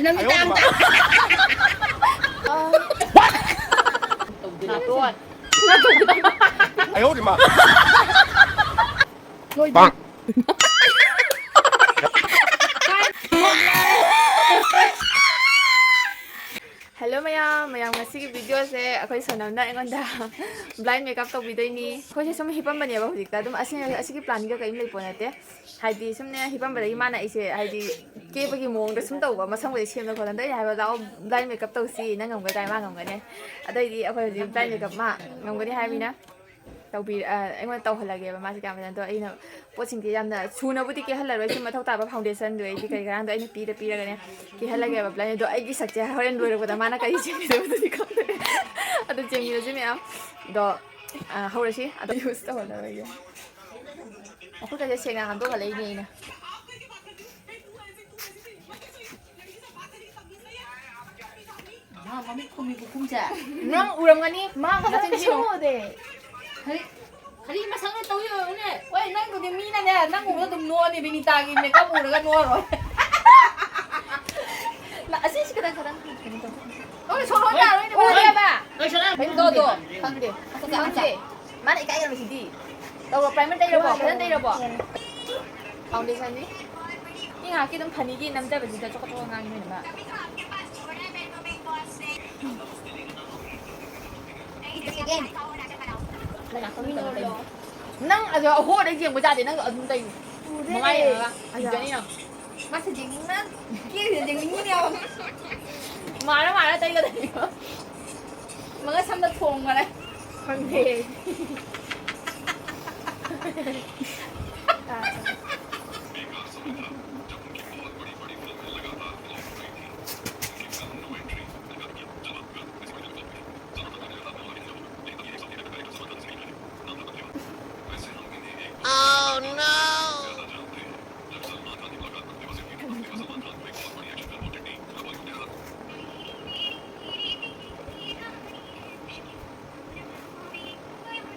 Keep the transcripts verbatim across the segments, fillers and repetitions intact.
ꯅꯪ ꯇꯥꯡ ꯇꯥꯡ꯫ ꯅꯥꯇꯣꯟ꯫ 哎呦我的妈！ Hello ꯃꯌꯥꯝ, ꯃꯌꯥꯝ ꯉꯁꯤꯒꯤ video ꯁꯦ ꯑꯩꯈꯣꯏ ꯁꯣꯅꯝꯅ ꯑꯩꯉꯣꯟꯗ blind makeup ꯇꯧꯕꯤꯗꯣꯏꯅꯤ꯫ ꯑꯩꯈꯣꯏꯁꯦ ꯁꯨꯝ ꯍꯤꯞꯄꯝꯕꯅꯦꯕ ꯍꯧꯖꯤꯛꯇ꯫ ꯑꯗꯨꯝ ꯑꯁꯤ, ꯑꯁꯤꯒꯤ plan ꯒ ꯀꯔꯤꯝ ꯂꯩꯄꯣꯠ ꯅꯠꯇꯦ꯫ ꯍꯥꯏꯗꯤ ꯁꯨꯝꯅꯦ ꯍꯤꯞꯄꯝꯕꯗꯒꯤ ꯃꯥꯅ ꯑꯩꯁꯦ ꯍꯥꯏꯗꯤ ꯀꯦꯕꯒꯤ ꯃꯑꯣꯡꯗ ꯁꯨꯝ ꯇꯧꯕ, ꯃꯁꯝꯒꯁꯦ ꯁꯦꯝꯗ ꯈꯣꯠꯇꯅ꯫ ꯑꯗꯣ ꯑꯩꯅ ꯍꯥꯏꯕ, "ꯂꯥꯛꯑꯣ blind makeup ꯇꯧꯁꯤ, ꯅꯪ ꯉꯝꯒꯗ꯭ꯔꯥ?" ꯃꯥ ꯉꯝꯒꯅꯤ꯫ ꯑꯗꯩꯗꯤ ꯑꯩꯈꯣꯏ ꯍꯧꯖꯤꯛ blind makeup ꯃꯥ ꯉꯝꯒꯅꯤ ꯍꯥꯏꯕꯅꯤꯅ ꯇꯧꯕꯤ-, ꯑ, ꯑꯩꯉꯣꯟꯗ ꯇꯧꯍꯜꯂꯒꯦꯕ ꯃꯥꯁꯦ ꯀꯌꯥꯝ ꯐꯖꯅ꯫ ꯑꯗꯣ ꯑꯩꯅ ꯄꯣꯠꯁꯤꯡꯁꯦ ꯌꯥꯝꯅ ꯁꯨꯅꯕꯨꯗꯤ ꯀꯦꯍꯜꯂꯔꯣꯏ, ꯁꯨꯝ ꯃꯊꯧ ꯇꯥꯕ foundation ꯗꯣ ꯑꯩꯗꯤ ꯀꯔꯤ ꯀꯔꯥꯡꯗꯣ ꯑꯩꯅ ꯄꯤꯔ ꯄꯤꯔꯒꯅꯦ ꯀꯦꯍꯜꯂꯒꯦꯕ blind꯫ ꯑꯗꯣ ꯑꯩꯒꯤ ꯁꯛꯁꯦ ꯍꯣꯔꯦꯟ ꯂꯣꯏꯔꯛꯄꯗ ꯃꯥꯅ ꯀꯔꯤ ꯁꯦꯝꯕꯤꯗꯣꯏꯅꯣꯗꯤ ꯈꯪꯗꯦ꯫ ꯑꯗꯨ ꯆꯦꯟꯕꯤꯔꯁꯤ ꯃꯌꯥꯝ꯫ ꯑꯗꯣ, ꯑ, ꯍꯧꯔꯁꯤ꯫ ꯑꯗꯣ use ꯇꯧꯍꯜꯂꯔꯣꯏꯒꯦ꯫ ꯃꯈꯨꯠꯀꯁꯦ ꯁꯦꯡꯅ ꯍꯥꯝꯗꯣꯛꯍꯜꯂꯛꯏꯅꯦ ꯑꯩꯅ꯫ ꯃꯥ ꯃꯃꯤꯠ ꯈꯨꯝꯃꯤ ꯈꯨꯈꯨꯝꯁꯦ꯫ ꯅꯪ ꯎꯔꯝꯒꯅꯤ꯫ ꯃꯥ ꯃꯆꯤꯟ ꯊꯤꯅꯨ꯫ ꯀꯔꯤ, ꯀꯔꯤ ꯃꯁꯛꯅ ꯇꯧꯔꯤ ꯑꯣꯏꯔꯝꯒꯅꯤ? ꯍꯣꯏ, ꯅꯪꯕꯨꯗꯤ ꯃꯤꯅꯅꯦ, ꯅꯪ ꯎꯕꯗ ꯑꯗꯨꯝ ꯅꯣꯛꯑꯅꯤ, ꯕꯤꯅꯤꯇꯥꯒꯤ makeup ꯎꯔꯒ ꯅꯣꯛꯑꯔꯣꯏ꯫ ꯂꯥ-, ꯑꯁꯤꯁꯤ ꯈꯤꯇꯪ, ꯈꯤꯇꯪ ꯀꯩꯅꯣ ꯇꯧ-, ꯍꯣꯏ, ꯁꯣꯔ ꯍꯣꯟ ꯌꯥꯔꯣꯏꯅꯦ, ꯍꯣꯏ, ꯃꯥꯗꯤ꯫ ꯍꯣꯏ, ꯁꯣꯔ ꯍꯣꯟ-, ꯀꯩꯅꯣ ꯇꯧꯗꯣ, ꯈꯪꯗꯦ꯫ ꯈꯪꯗꯦ꯫ ꯃꯥꯅ ꯏꯀꯥꯏꯒꯟꯕꯁꯤꯗꯤ꯫ ꯇꯧꯔꯣ, primer ꯇꯩꯔꯕꯣ? ꯐꯖꯅ ꯇꯩꯔꯕꯣ? Foundation ꯅꯤ꯫ ꯃꯤ ꯉꯥꯏꯍꯥꯛꯀꯤ ꯑꯗꯨꯝ ꯐꯅꯤꯒꯤ ꯅꯝꯖꯕꯁꯤꯗ ꯆꯣꯀ ꯆꯣꯀ ꯉꯥꯡꯉꯤ ꯅꯣꯏꯅ꯫ ꯅꯪ ꯑꯗꯣ ꯑꯍꯣꯔꯗ ꯌꯦꯡꯕ ꯌꯥꯗꯦ, ꯅꯪ ꯑꯗꯨꯝ ꯇꯩ꯫ ꯃꯃꯥꯏ ꯌꯦꯡꯉꯒ ꯍꯤꯡꯒꯅꯤ ꯅꯪ꯫ ꯃꯥꯁꯦ ꯌꯦꯡꯅꯤꯡꯃꯟ-, ꯀꯦꯔꯤꯁꯦ ꯌꯦꯡꯅꯤꯡꯉꯤꯅꯦ ꯌꯥꯝ꯫ ꯃꯥꯔ ꯃꯥꯔ ꯇꯩꯒꯗꯕꯅꯤꯀꯣ꯫ ꯃꯉꯛ ꯁꯝꯗ ꯊꯣꯡ ꯃꯥꯜꯂꯦ꯫ ꯈꯪꯗꯦ꯫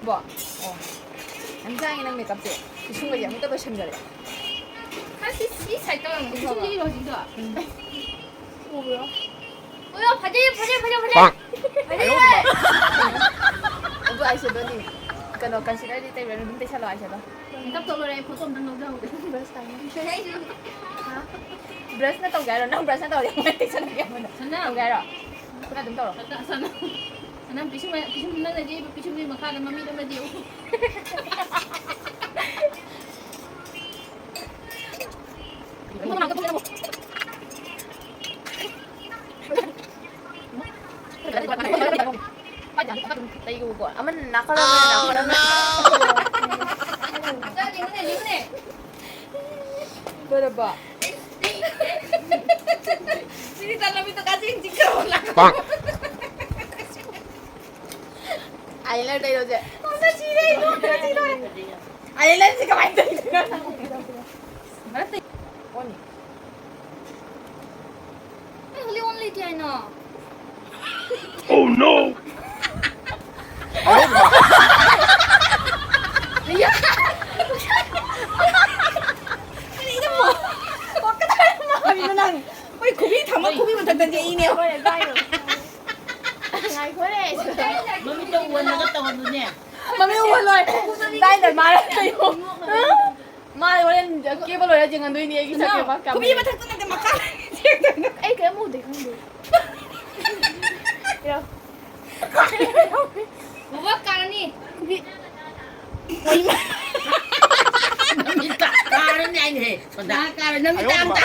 ꯕꯣ? ꯑꯣ꯫ ꯌꯥꯝ ꯆꯥꯡꯉꯦ ꯅꯪ makeupꯁꯦ꯫ ꯄꯤꯁꯨꯝꯒꯁꯦ ꯑꯃꯨꯛꯇ ꯂꯣꯏꯁꯟꯈꯔꯦ꯫ ꯑꯁ, ꯁꯤ, ꯁꯤ side ꯇꯧꯔꯝꯃꯗꯤ ꯐꯕ꯫ ꯄꯤꯁꯨꯝꯁꯦ ꯏꯔꯣ ꯍꯧꯖꯤꯛꯇꯣ꯫ ꯎꯝ꯫ ꯑꯣ, ꯐꯖꯩ, ꯐꯖꯩ, ꯐꯖꯩ, ꯐꯖꯩ꯫ ꯐꯖꯩ꯫ ꯑꯗꯨ eyeshadowꯅꯤ꯫ ꯀꯩꯅꯣ, concealerꯗꯤ ꯇꯩꯔꯨꯔꯅꯨ, ꯑꯗꯨꯝ ꯇꯩꯁꯜꯂꯣ eyeshadow꯫ Makeup ꯇꯧ ꯂꯣꯏꯔꯦ, ꯑꯩ photo ꯑꯝꯇꯪ ꯂꯧꯖꯍꯧꯒꯦ꯫ Brush ꯇꯥꯏꯅꯦ꯫ ꯀꯩ ꯍꯥꯏꯅꯣ? ꯍꯥ? Brushꯅ ꯇꯧꯒꯦ ꯍꯥꯏꯔꯣ? ꯅꯪ brushꯅ ꯇꯧꯔꯗꯤ ꯑꯃꯨꯛ ꯇꯩꯁꯜꯂꯒꯦ ꯑꯃꯨꯛ꯫ ꯁꯅꯥ꯫ ꯇꯧꯒꯦ ꯍꯥꯏꯔꯣ? ꯈꯔ ꯑꯗꯨꯝ ꯇꯧꯔꯣ꯫ ꯁꯅꯥ, ꯁꯅꯥ꯫ ꯁꯅꯥ, ꯄꯤꯁꯨꯝ, ꯄꯤꯁꯨꯝ ꯅꯪꯅꯗꯤ ꯄꯤꯁꯨꯝꯒꯤ ꯃꯈꯥꯗ ꯃꯃꯤꯗꯣ ꯑꯃꯗꯤ ꯌꯦꯡꯉꯨ꯫ ꯂꯩꯌꯨꯀꯣ꯫ ꯑꯃꯅ ꯅꯥꯀꯜ ꯑꯃꯅ ꯅꯥꯀꯜ ꯑꯃ꯫ ꯆꯥ, ꯌꯦꯡꯉꯨꯅꯦ, ꯌꯦꯡꯉꯨꯅꯦ꯫ ꯂꯣꯏꯔꯕꯣ? ꯁꯤꯗꯤ ꯇꯥꯟꯅꯕꯤꯗꯣ ꯀꯥꯆꯤꯟ ꯆꯤꯛꯈ꯭ꯔꯕ ꯂꯥꯛ꯫ Eyeliner ꯇꯩꯔꯣꯁꯦ꯫ ꯑꯣ, ꯁꯤꯔꯦ, ꯏꯕꯨꯡꯉꯣ, ꯁꯤꯔꯦ꯫ Eyelinerꯁꯦ ꯀꯃꯥꯏꯅ ꯇꯧꯔꯤꯅꯣ? ꯃꯔꯛꯇ ꯑꯣꯟꯅꯤ꯫ ꯑꯩ ꯍꯧꯖꯤꯛ ꯑꯣꯟ ꯂꯩꯇꯦ ꯍꯥꯏꯅ꯫ Oh no! ꯀꯔꯤꯅꯣ? ꯀꯔꯤꯅꯣ ꯅꯪ? ꯑꯩꯈꯣꯏ ꯈꯨꯕꯤ ꯊꯝꯃ ꯈꯨꯕꯤ ꯃꯊꯛꯇ ꯌꯦꯛꯏꯅꯦ꯫ ꯉꯥꯏꯈꯣꯅꯦ꯫ ꯃꯃꯤꯠꯇꯣ ꯎꯍꯜꯂꯒ ꯇꯧꯍꯜꯂꯨꯅꯦ꯫ ꯃꯃꯤꯠ ꯎꯍꯜꯂꯣꯏ꯫ ꯗꯥꯏꯅ ꯃꯥꯅ ꯀꯩꯅꯣ? ꯃꯥ ꯍꯣꯔꯦꯟ ꯀꯦꯕ ꯂꯣꯏꯔ ꯌꯦꯡꯍꯟꯗꯣꯏꯅꯦ ꯑꯩꯒꯤ ꯁꯛ ꯀꯦꯕ ꯀꯌꯥꯝ ꯈꯨꯕꯤ ꯃꯊꯛꯇ ꯅꯠꯇꯦ, ꯃꯈꯥ꯫ ꯑꯩ ꯀꯩꯝ ꯎꯗꯦ, ꯈꯪꯗꯦ꯫ ꯌꯥ꯫ ꯕꯣꯕꯣꯛ ꯀꯥꯔꯅꯤ꯫ ꯈꯨꯕꯤ꯫ ꯅꯃꯤꯠꯇ ꯀꯥꯔꯅꯤ ꯍꯥꯏꯅꯦꯍꯦ꯫ ꯁꯣꯟꯗꯥ ꯀꯥꯔꯅꯤ, ꯅꯃꯤꯠꯇ ꯑꯝꯇ꯫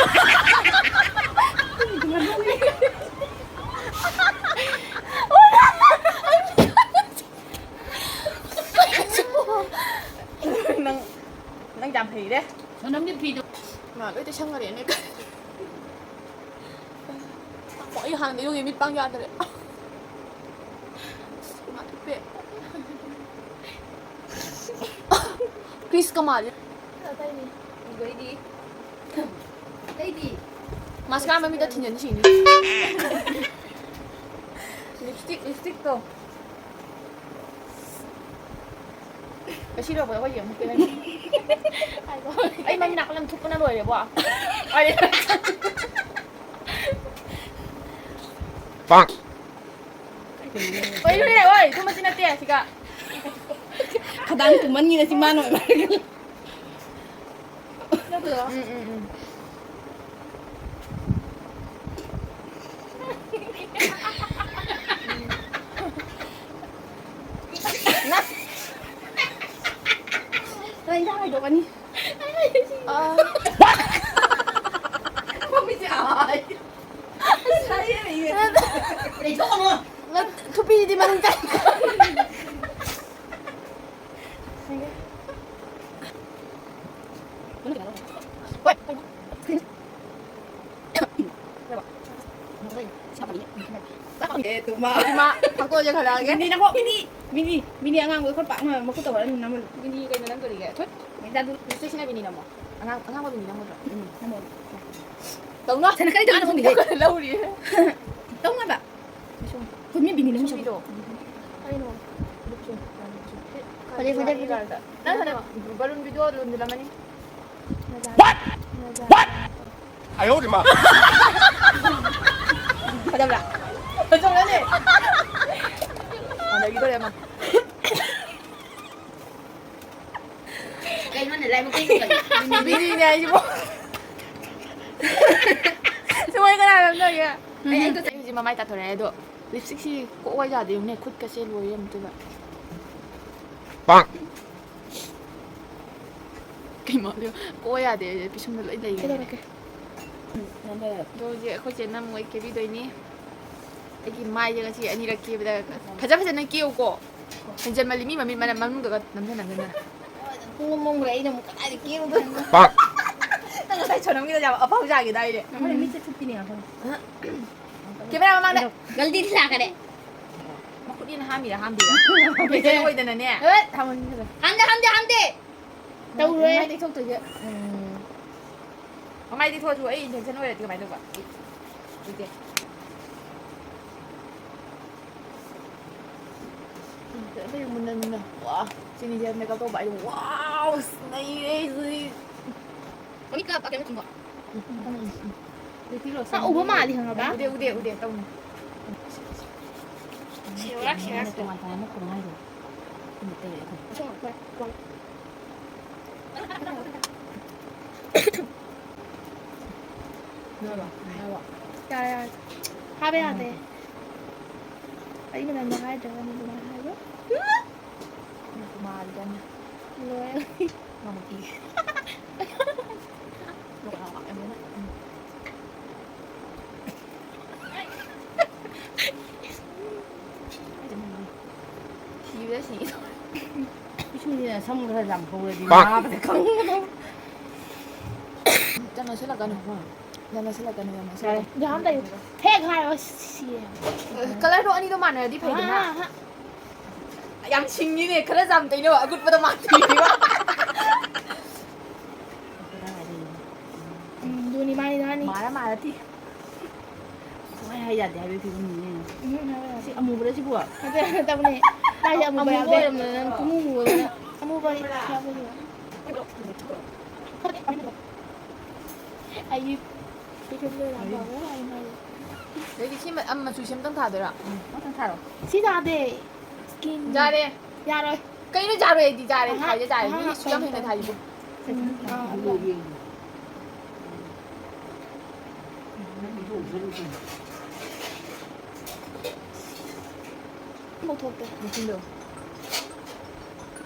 ꯅꯪ, ꯅꯪ ꯌꯥꯝ ꯍꯩꯔꯦ꯫ ꯁꯣꯅꯝꯒꯤ ꯐꯤꯗꯣ꯫ ꯃꯥ ꯂꯣꯏ ꯇꯩꯁꯟꯈꯔꯦꯅꯦ꯫ ꯑꯣ, ꯑꯩ ꯍꯥꯟꯅꯗꯩ ꯌꯦꯡꯉꯦ, ꯃꯤꯠ ꯄꯥꯡ ꯌꯥꯗ꯭ꯔꯦ꯫ ꯃꯥ ꯊꯨꯞꯄꯦ꯫ ꯀ꯭ꯔꯤꯁꯀ ꯃꯥꯜꯂꯦ꯫ ꯑꯇꯩꯗꯤ? ꯑꯇꯩꯗꯤ? Mascara ꯃꯃꯤꯠꯇ ꯊꯤꯟꯖꯤꯟ ꯁꯤꯅꯤ꯫ Lipstick, lipstickꯇꯣ꯫ ꯉꯁꯤ ꯂꯣꯏꯕꯗ ꯑꯩꯈꯣꯏ ꯌꯦꯡꯉꯨ ꯀꯩꯅꯣ꯫ ꯑꯩ ꯃꯃꯤ ꯅꯥꯀꯜ ꯑꯃ ꯊꯨꯞꯄꯅ ꯂꯣꯏꯔꯦꯕꯣ꯫ ꯑꯩ-, ꯀꯩꯅꯣꯅꯦ, ꯑꯣꯏ, ꯊꯨꯝꯕꯁꯤ ꯅꯠꯇꯦ, ꯁꯤꯒ꯫ ꯈꯗꯥꯡ ꯇꯨꯝꯃꯟꯒꯤꯅ ꯁꯤ ꯃꯥꯅ ꯑꯣꯏꯕ꯫ ꯅꯠꯇ꯭ꯔꯣ? ꯎꯝ, ꯎꯝ, ꯎꯝ꯫ ꯅꯪ ꯏꯟꯖꯥꯡ ꯍꯥꯏꯗꯣꯛꯀꯅꯤ꯫ ꯑꯥ꯫ ꯃꯃꯤꯠꯁꯦ ꯑꯥ꯫ ꯂꯩꯊꯣꯛꯀꯅꯨ꯫ ꯅꯠ-, ꯊꯨꯞꯄꯤꯗꯤ ꯃꯅꯨꯡ ꯆꯪ-, ꯍꯣꯏ꯫ ꯑꯦ, ꯇꯨꯃ꯫ ꯏꯃꯥ, ꯐꯣꯇꯣꯁꯦ ꯈꯜꯂꯛꯑꯒꯦ꯫ ꯃꯤꯅꯤ ꯅꯪꯀꯣ, ꯃꯤꯅꯤ, ꯃꯤꯅꯤ, ꯃꯤꯅꯤ ꯑꯉꯥꯡꯕꯗꯣ ꯈꯔ ꯄꯥꯛꯅ ꯃꯈꯨꯠ ꯇꯧꯔꯒ ꯑꯗꯨꯝ ꯅꯝꯍꯜꯂꯨ꯫ ꯃꯤꯅꯤ ꯀꯩꯅꯣ ꯅꯪ ꯀꯔꯤꯒꯤ? ꯊꯨꯠ꯫ ꯃꯤꯅꯤꯗꯥ ꯑꯗꯨ ꯂꯤꯞꯁꯇꯤꯛꯁꯤꯅ ꯃꯤꯅꯤ ꯅꯝꯃꯣ꯫ ꯑꯉꯥꯡ-, ꯑꯉꯥꯡꯕ ꯃꯤꯅꯤ ꯅꯝꯒꯗ꯭ꯔꯣ? ꯎꯝ, ꯅꯝꯃꯣ꯫ ꯇꯧꯅꯣ꯫ ꯁꯦꯅ ꯀꯔꯤ ꯇꯧꯔꯤꯅꯣ ꯈꯪꯗꯦ꯫ ꯂꯧꯔꯤ꯫ ꯇꯧꯅꯣ ꯍꯥꯏꯕ꯫ ꯀꯩꯁꯨꯝ꯫ ꯈꯨꯟꯃꯤ ꯕꯤꯅꯤ ꯅꯪ ꯁꯨꯝꯕꯤꯗꯣ꯫ ꯀꯩꯅꯣ? ꯐꯖꯩ, ꯐꯖꯩ, ꯐꯖꯩ꯫ ꯅꯪ ꯍꯟꯗꯛ ꯕꯂꯨꯟ ꯚꯤꯗꯤꯑꯣ ꯂꯣꯟꯁꯤꯜꯂꯝꯃꯅꯤ꯫ What? What? ꯑꯌꯣ ꯃꯥ꯫ ꯐꯖꯕ꯭ꯔꯥ? ꯐꯖꯕ꯭ꯔꯥꯅꯦ? ꯐꯖꯈꯤꯗꯣꯔꯦ ꯑꯃ꯫ ꯀꯩꯅꯣꯅꯦ, ꯂꯥꯏꯕꯛ ꯀꯩꯅꯣ ꯀꯔꯤ? ꯕꯤꯅꯤꯅꯦ ꯍꯥꯏꯁꯤꯕꯣ꯫ ꯁꯨꯃꯥꯏ ꯀꯅꯥ ꯅꯝꯅꯒꯦ? ꯑꯩ, ꯑꯩ ꯍꯧꯖꯤꯛ ꯃꯃꯥꯏ ꯇꯥꯊꯣꯔꯛꯑꯦ, ꯑꯗꯣ ꯂꯤꯞꯁꯇꯤꯛꯁꯤ ꯀꯣꯛꯑꯣ ꯌꯥꯗꯦ, ꯌꯦꯡꯉꯨꯅꯦ, ꯈꯨꯠꯀꯁꯦ ꯂꯣꯏꯔꯦ ꯑꯝꯇꯣꯏꯕ꯫ ꯄꯥꯛ! ꯀꯩ ꯃꯥꯜꯂꯤ? ꯀꯣꯛꯑꯣ ꯌꯥꯗꯦ, ꯄꯤꯁꯨꯝꯗ ꯂꯣꯏ ꯂꯩꯔꯦ꯫ ꯀꯩꯗꯧꯔꯒꯦ? ꯑꯗꯣ ꯍꯧꯖꯤꯛ ꯑꯩꯈꯣꯏ ꯆꯦꯅ ꯑꯃꯨꯛ ꯑꯩ ꯀꯦꯕꯤꯗꯣꯏꯅꯤ꯫ ꯑꯩꯒꯤ ꯃꯥꯏꯁꯦ ꯉꯁꯤ ꯑꯅꯤꯔꯛ ꯀꯦꯕꯗ ꯐꯖ ꯐꯖꯅ ꯀꯦꯎꯀꯣ꯫ ꯍꯦꯟꯖꯟꯃꯜꯂꯤ, ꯃꯤ ꯃꯃꯤꯠ ꯃꯅꯝ ꯃꯅꯨꯡꯗꯒ ꯅꯝꯖꯟ ꯅꯝꯖꯟꯗꯅ꯫ ꯄꯨꯡ ꯑꯃ ꯃꯝꯈ꯭ꯔꯦ, ꯑꯩꯅ ꯑꯃꯨꯛ ꯀꯗꯥꯏꯗ ꯀꯦꯔꯨꯗꯣꯏꯅꯣ? ꯄꯥꯛ! ꯅꯪ ꯉꯁꯥꯏ ꯁꯣꯅꯝꯒꯤꯗꯣ ꯌꯥꯝ ꯑꯐꯥꯎ ꯁꯥꯈꯤꯗꯥꯏꯅꯦ? ꯑꯩꯈꯣꯏꯅ ꯃꯤꯠꯁꯦ ꯊꯨꯞꯄꯤꯅꯦ ꯉꯥꯛꯇꯪ꯫ ꯀꯦꯃꯦꯔꯥ ꯃꯃꯥꯡꯗ꯫ ꯒꯜꯗꯤꯗꯤ ꯂꯥꯛꯀꯅꯤ꯫ ꯃꯈꯨꯠꯅꯤꯅ ꯍꯥꯝꯃꯤꯔ ꯍꯥꯝꯗꯤꯔ? ꯕꯦꯖꯦꯟ ꯑꯣꯏꯗꯅꯅꯦ꯫ ꯍꯦꯠ! ꯍꯥꯝꯗꯦ, ꯍꯥꯝꯗꯦ, ꯍꯥꯝꯗꯦ! ꯇꯧꯔꯣꯏ꯫ ꯃꯥꯏ ꯇꯩꯊꯣꯛꯇꯣꯏꯁꯦ꯫ ꯎꯝ꯫ ꯃꯃꯥꯏ ꯇꯩꯊꯣꯛꯑꯁꯨ ꯑꯩ ꯏꯟꯐꯦꯛꯁꯟ ꯑꯣꯏꯔꯗꯤ ꯀꯃꯥꯏꯅ ꯇꯧꯕ? ꯎꯗꯦ꯫ ꯎꯝ, ꯐꯖꯅ ꯃꯨꯟꯅ ꯃꯨꯟꯅ꯫ ꯋꯥ, ꯆꯤꯅꯤꯁꯦ ꯃꯦꯀꯞ ꯇꯧꯕ ꯑꯩ꯫ ꯋꯥꯎ, ꯅꯩꯔꯦ ꯁꯤꯗꯤ꯫ ꯃꯃꯤꯠꯀ ꯀꯩꯅꯣ ꯊꯨꯝꯕ꯫ ꯎꯝ, ꯎꯝ, ꯎꯝ, ꯎꯝ꯫ ꯂꯤꯇꯤ ꯂꯣꯁꯟ꯫ ꯃꯥ ꯎꯕ ꯃꯥꯜꯂꯤ, ꯈꯪꯉꯕ? ꯎꯗꯦ, ꯎꯗꯦ, ꯎꯗꯦ, ꯇꯧꯅꯨ꯫ ꯁꯦꯔꯥꯛ ꯁꯦꯔꯥꯛ ꯇꯣꯉꯥꯟ ꯇꯣꯉꯥꯟꯕ ꯈꯨꯝꯃꯣ ꯍꯥꯏꯗꯣ꯫ ꯑꯗꯨ ꯇꯩꯔꯦ ꯑꯩꯈꯣꯏ꯫ ꯌꯥꯔꯦ, ꯌꯥꯔꯦ꯫ ꯍꯥꯏꯕ ꯌꯥꯗꯦ꯫ ꯑꯩ ꯃꯅꯝꯗꯣ ꯍꯥꯏꯗ꯭ꯔꯒꯅ ꯑꯗꯨꯃꯥꯏꯅ ꯍꯥꯏꯕ꯫ ꯃꯥꯜꯂꯤꯗꯅ꯫ ꯂꯣꯏꯔꯦ꯫ ꯉꯝꯃꯛꯇꯤꯌꯦ꯫ ꯂꯣꯏꯔꯦ, ꯉꯝꯃꯛꯑꯦ꯫ ꯁꯤꯕꯗ ꯁꯤꯒꯦ ꯇꯧꯔꯦ꯫ ꯄꯤꯁꯨꯝꯁꯤꯅ ꯁꯝ ꯈꯔ ꯌꯥꯝ ꯍꯧꯔꯗꯤ ꯅꯥꯕꯗ ꯈꯪꯕꯗꯣ꯫ ꯆꯪꯉꯁꯤꯜꯂꯛꯀꯅꯨ꯫ ꯌꯥꯝ ꯅꯛꯁꯤꯜꯂꯛꯀꯅꯨ, ꯌꯥꯝ ꯌꯥꯔꯦ, ꯅꯛꯁꯤꯜꯂꯛꯀꯅꯨ꯫ ꯌꯥꯝ ꯇꯩꯌꯨ꯫ ꯍꯦꯛ ꯍꯥꯏꯔꯒ ꯁꯤ-, ꯁꯤ-, ꯁꯤ-, ꯀꯂꯔꯗꯣ ꯑꯅꯤꯗꯣ ꯃꯥꯟꯅꯔꯗꯤ ꯐꯩꯗꯅ꯫ ꯑꯥ, ꯑꯥ, ꯑꯥ꯫ ꯌꯥꯝ ꯁꯤꯡꯉꯤꯅꯦ, ꯈꯔ ꯌꯥꯝ ꯇꯩꯅꯧ, ꯑꯀꯨꯠꯄꯗ ꯃꯥꯟꯗꯣꯏꯅꯦꯕ꯫ ꯎꯝ, ꯑꯗꯨꯅꯤ, ꯃꯥꯅꯤ, ꯃꯥꯅꯤ꯫ ꯃꯥꯔ ꯃꯥꯔ ꯊꯤ꯫ ꯁꯨꯡꯍꯥꯏ ꯍꯥꯏ ꯌꯥꯗꯦ ꯍꯥꯏꯕꯒꯤ ꯐꯤꯕꯝꯅꯤꯅꯦ꯫ ꯎꯝ, ꯍꯥꯏꯕ ꯌꯥꯗꯦ꯫ ꯁꯤ ꯑꯃꯨꯕꯔ ꯁꯤꯕꯨ? ꯅꯠꯇꯦ, ꯅꯠꯇꯕꯅꯦ꯫ ꯃꯥꯏꯁꯦ ꯑꯃꯨꯕ ꯑꯃꯨꯕ ꯌꯥꯎꯗꯦ꯫ ꯑꯣꯏꯔꯝꯗꯅ ꯄꯨꯡꯃꯨ ꯃꯨꯕ ꯑꯣꯏꯔꯝꯗꯅ꯫ ꯑꯃꯨꯕ ꯌꯥꯎꯗꯦ꯫ ꯑꯩꯒꯤ ꯄꯤꯁꯨꯝꯗꯣ ꯌꯥꯝ ꯐꯕ ꯃꯥꯜꯂꯦ ꯃꯥꯏꯁꯦ꯫ ꯑꯗꯩꯗꯤ ꯁꯤ ꯃ-, ꯑꯝ, ꯃꯆꯨꯁꯦ ꯑꯝꯇꯪ ꯊꯥꯗꯣꯏꯔꯣ? ꯎꯝ, ꯑꯝꯇꯪ ꯊꯥꯔꯣ꯫ ꯁꯤ ꯊꯥꯗꯦ꯫ ꯁ꯭ꯀꯤꯟ꯫ ꯌꯥꯔꯦ꯫ ꯌꯥꯔꯣꯏ꯫ ꯀꯩꯅꯣ ꯌꯥꯔꯣꯏ ꯍꯥꯏꯗꯤ? ꯌꯥꯔꯦ, ꯑꯍꯥ, ꯊꯥꯏꯁꯦ ꯌꯥꯔꯦ꯫ ꯃꯤ ꯑꯍꯥ, ꯁꯨꯛꯌꯥꯝ ꯍꯦꯟꯅ ꯊꯥꯏꯁꯤꯕꯨ꯫ ꯎꯝ, ꯑꯥ, ꯑꯗꯨ꯫ ꯑꯃꯨꯛ ꯊꯣꯛꯇꯦ꯫ ꯃꯆꯤꯟꯗꯣ꯫